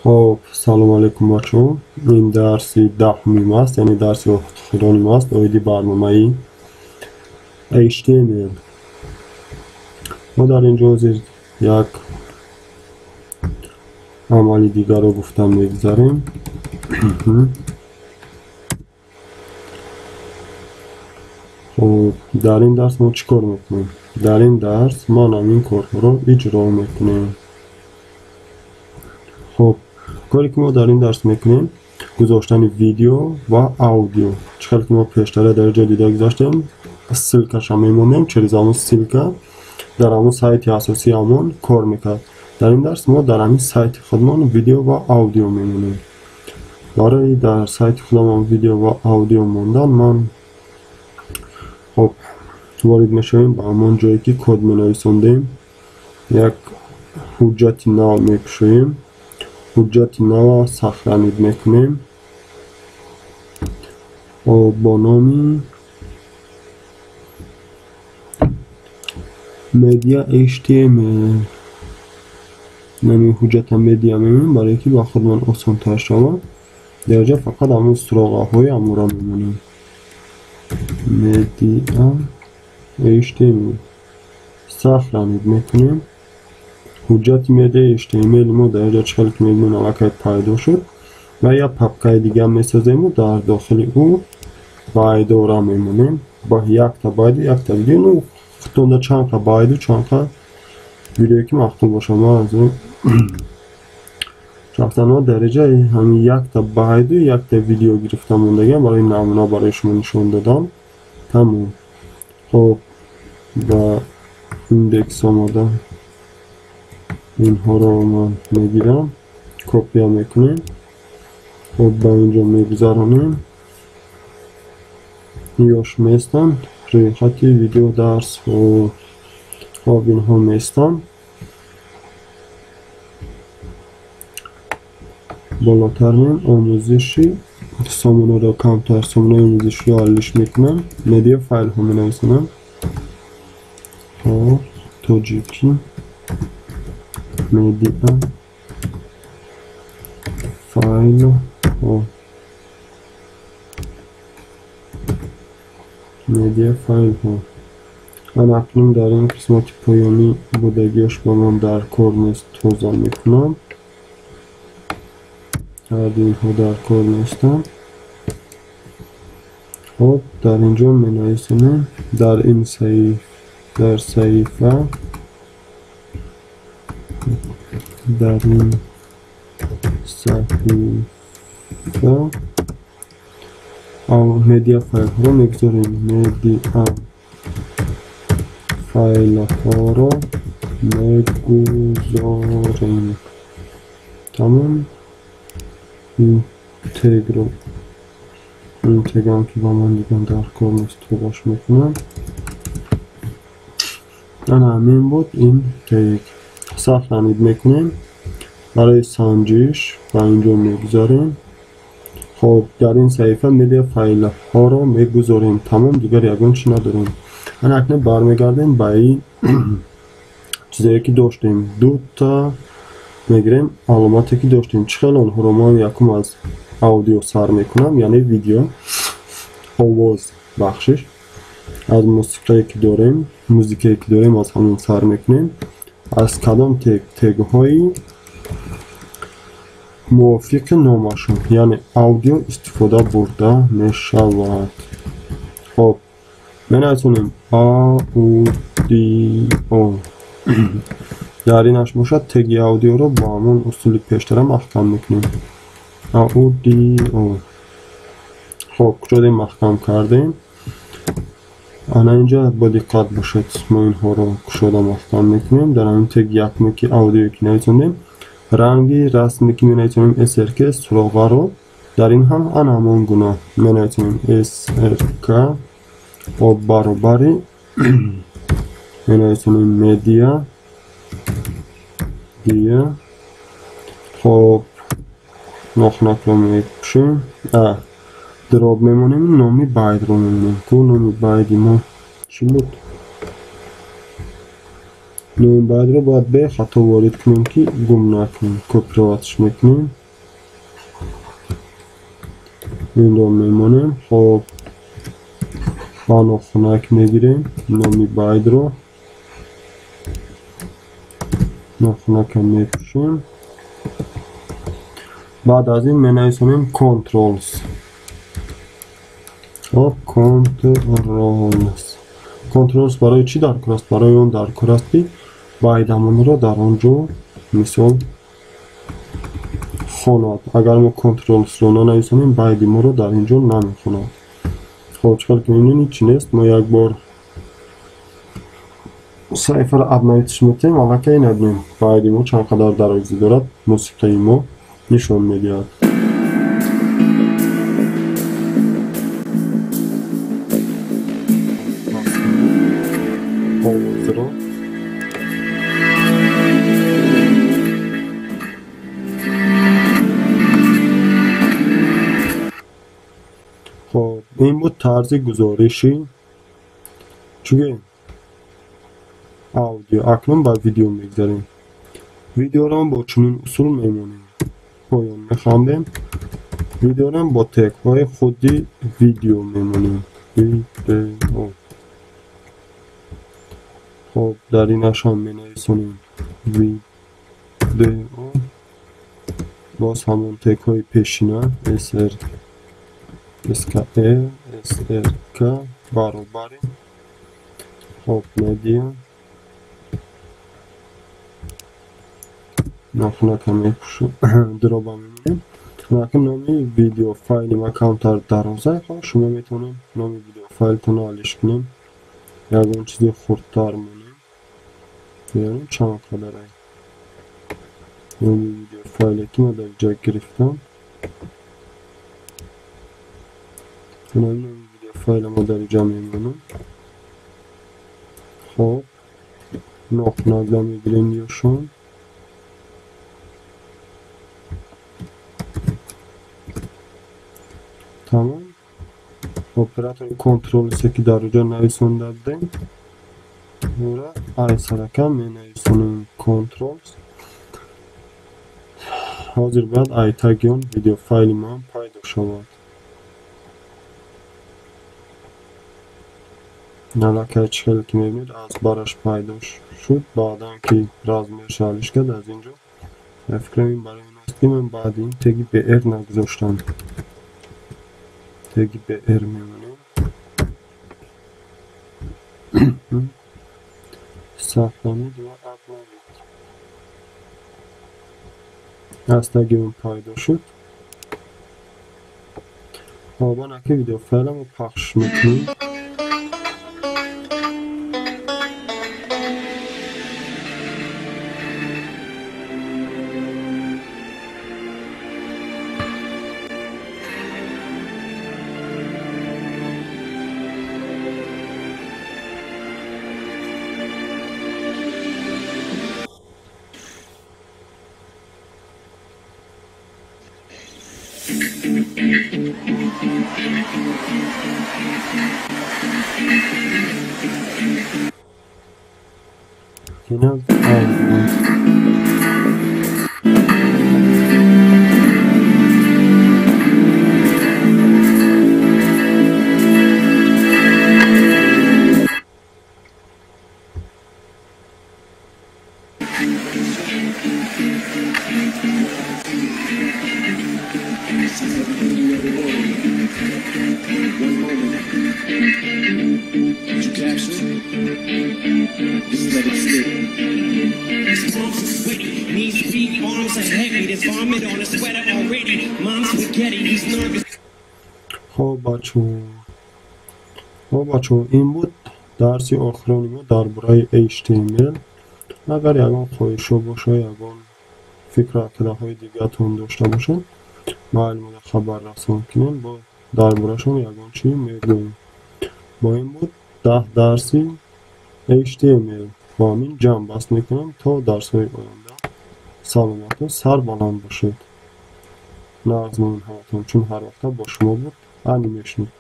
Хоб, салом алейкум бачаҳо. Ин дарси даҳумим аст, яъне дарси охироним аст оиди барномаи HTML. Мо дар ин ҷо ҳозир як амали дигарро гуфта мегузарем. Хоб, дар ин дарс мо чӣ кор мекунем? Дар ин дарс ман ҳамин корҳоро иҷро мекунем. Хоб, коре ки мо дар ин дарс мекунем гузоштани видео ва аудио. Чӣ хеле ки мо пештара дар ҷо дида гузаштем, ссилкаша мемонем, через ҳамон ссилка дар ҳамон сайти асосии ҳамон кор мекард. Дар ин дарс мо дар ҳамин сайти худмон видео ва аудио мемонем. Барои дар сайти худамон видео ва аудио мондан ман хоб ворид мешавем ба ҳамон ҷое ки код менависондем. Як ҳуҷҷати нав мекушоем. Ҳуҷҷати нава сохранид мекунем бо номи media HTML. Номи ҳуҷҷата media мемонем барое ки ба худмон осонтар шавад. Дар ҷо фақат ҳамон суроғаҳои ҳамонро мемонем. Media HTML сохранид мекунем. Ҳуҷҷати media HTML мо дар ҷо чӣ хеле ки мебинем аллакай пайдо шуд ва як папкаи дига месозему дар дохили ӯ байдора мемонем. Бо якта байду якта видео, ну худтонда чанд қа байду чанд қа видеое ки мақбул бошад. Ман аз шахсан мо дар ҷои ҳамин якта байду якта видео гирифта мондагиам барои намуна барои шумо нишон додам. Тамом. Хоб, ба индекс омада инҳоро ман мегирам, копия мекунем. Хоб, ба инҷо мегузаронем. Ёш местанд рӯйхати видео дарсҳо. Хоб, инҳо местанд. Болотар меем омӯзиши сомонаро камтар сомонаи омӯзиширо ҳаллиш мекунам. Медиа файлҳо менависонам. Хоб, тоҷикӣ медиа файлҳо. Медиа файлҳо. Ман акнун дар ин қисмати поёнӣ будагиаш ба ман дар кор нест, тоза мекунам. Ҳарду инҳо дар кор нестанд. Хоб, дар ин ҷо менависонем дар ин дар саҳифа дар ин саҳифа медиа файлҳоро мегузорем. Медиа файлҳоро мегузорем. Тамом. Ин тегро ин тегам ки ба ман дигар дар кор нест тозаш мекунам. Ана ҳамин буд ин тег. Сохранид мекунем. Барои санҷиш ба инҷо мегузорем. Хоб, дар ин саҳифа медиа файлҳоро мегузорем. Тамом, дигар ягон чиз надорем. Ана акнун бармегардем ба ин чизое ки доштем. Дута мегирем аломате ки доштем. Чӣ хел онҳоро ман якум аз аудио сар мекунам, яъне видео, овоз, бахшиш. Аз мусиқае ки дорем, музикае ки дорем аз ҳамон сар мекунем. Аз кадом тег? Тегҳои мувофиқи номашон, яъне аудио истифода бурда мешавад. Хоб, менависонем аудио. Дар инаш бошад теги аудиоро бо ҳамон усули пештара маҳкам мекунем. Аудио. Хоб, куҷодем маҳкам кардем. Ана инҷа бо диққат бошед, мо инҳоро кушода маҳкам мекунем. Дар ҳамин тег якме ки аудиое ки нависондем, ранги расме ки менависонем SRK суроғаро, дар ин ҳам ана ҳамон гуна менависонем SRK об баробари менависонем медиа дия. Хоб, нохунакро мепӯшем. Дроб мемонем, номи байдро мемонем. Ку номи байди мо чӣ буд? Номи байдро бояд бехато ворид кунем ки гум накунем. Копироватьш мекунем. Инро мемонем. Хоб, ба нохунак мегирем номи байдро, нохунака мепӯшем. Баъд аз ин менависонем controls. Хоб, controls. Controls барои чӣ даркор аст? Барои он даркор аст, ки байдамонро дар он ҷо мисол хонад. Агар мо controls-ро нанависонем, байди моро дар ин ҷо намехонад. Хоб, чӣ ки мебинем, ҳеҷ нест. Мо як бор саҳифаро обновить метем, аллакай набинем байди мо чанд қадар дарозӣ дорад, мусиқаи мо нишон медиҳад. Овозро хоб, ин буд тарзи гузориши чӣ аудио. Акнун ба видео мегзарем. Видеоро бо чунин усул мемонем. Поён мехондем. Видеоро бо тегҳои худи видео мемонем. Видео. Хоб, дар инаш ҳам менависонем видео. Боз ҳамон тегҳои пешина sr skr srk баробари хоб медиа нохунака мепӯшем, дроба мемонем. Акнун номи видеофайли ма камтар дароза. Хоб, шумо метавонед номи видеофайлтонро алиш кунем, ягон чизи хурдтар монем. Бибинем чанд қадар номи видеофайле ки ма дар ҷо гирифтам. Номи видеофайла ма дар ҷо мемонам. Хоб, нохунакда мегирем ёшон. Тамом. Оператори контролсе ки дар ҷо нависонда будем, ӯра айсарака менависонем controls. Ҳозир бояд айтаги он видеофайли ман пайдо шавад. Аллакай чӣ хеле ки мебинед, аз бараш пайдо шуд. Баъдан ки размерш алиш кард аз ин ҷо, фикрам ин барои он аст, ки ман баъди ин теги br нагузоштам. Теги br мемонем. Сохранить ва обновить. Аз теги он пайдо шуд. Хоб, анаки видеофайламо пахш мекунем. Yine aldım. خب бачаҳо, ин буд дарси охирони мо дар бораи HTML. Агар ягон хоҳишҳо бошад, ягон фикру ақидаҳои дигартон дошта бошед, майли мода хабар расон кунем, бо дар борашон ягон чӣ мегӯем. Бо ин буд 10 дарси HTML. Бо ҳамин ҷамъбаст мекунам то дарсҳои оянда. Саломату сарбаланд бошед. Нағзмон ҳаматон, чун ҳар вақта бо шумо буд Анимешник.